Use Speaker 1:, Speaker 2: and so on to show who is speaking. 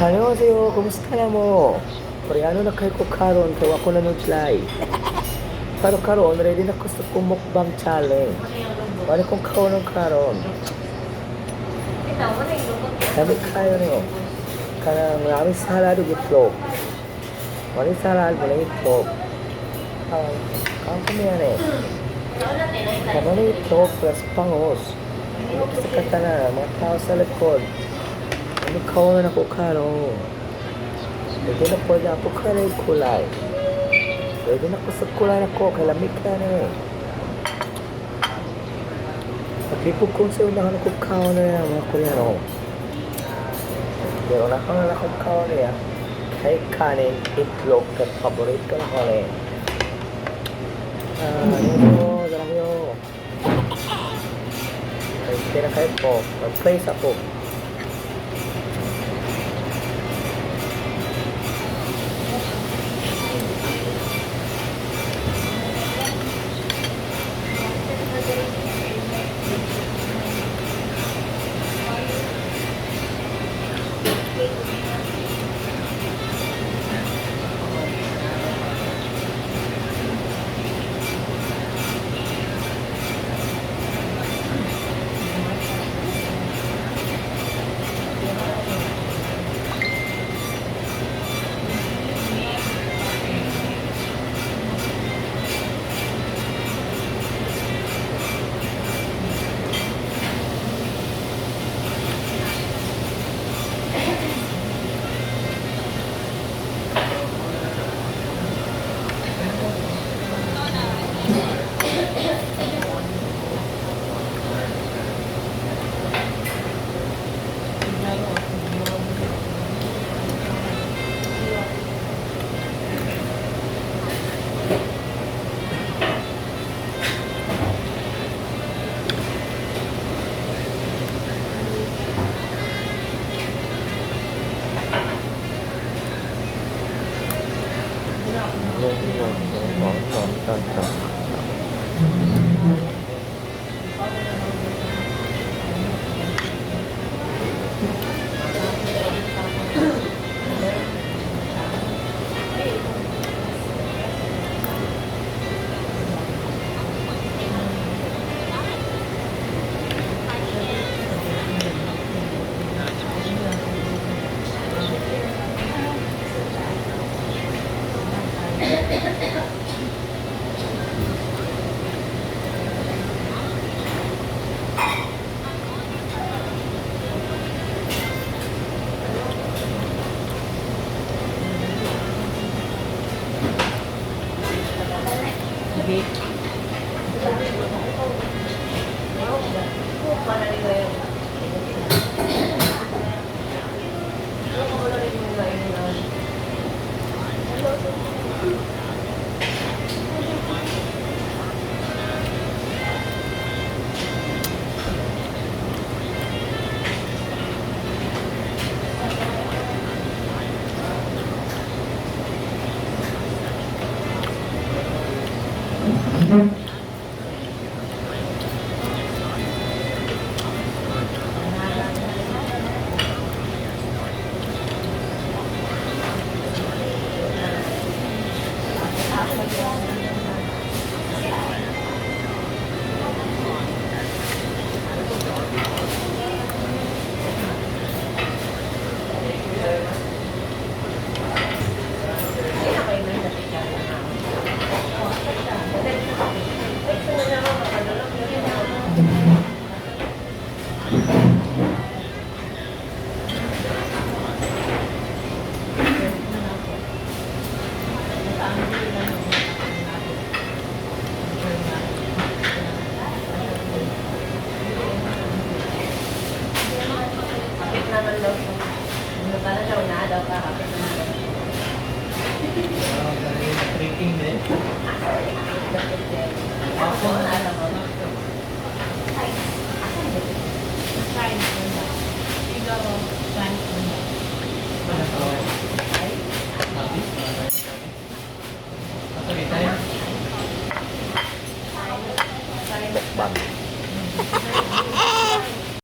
Speaker 1: Annyeonghaseyo, kumusta na mo? Koreano na kay ko karon kay wa ko nanudlay. Pero karon ready na ko sa mukbang challenge. Wala kong kaonon karon. Sabi kayo niyo. Kanang rami salad ug itlog. Wala salad, wala itlog. Ah, kaon kami yan eh. Kamo na itlog plus pangos. Ano sa katana, mga tao sa likod. Ano kaonon ako karon? Pwede na pwede ako karon kulay. Pwede na ko sa kulay nako, kay lamig ka na eh. Paglipog ko sa unahan ko kaon na mga Koreano. Pero unahan na akong kaon niya, kay kanin, itlog, kay paborito na ko eh. Ah, ano, yo. Kay tira kay po, mag-place ako.
Speaker 2: Kapit naman daw siya. Ano pala siya, una daw ka, kapit naman daw siya.
Speaker 3: Trekking din.
Speaker 2: Ako, alam mo.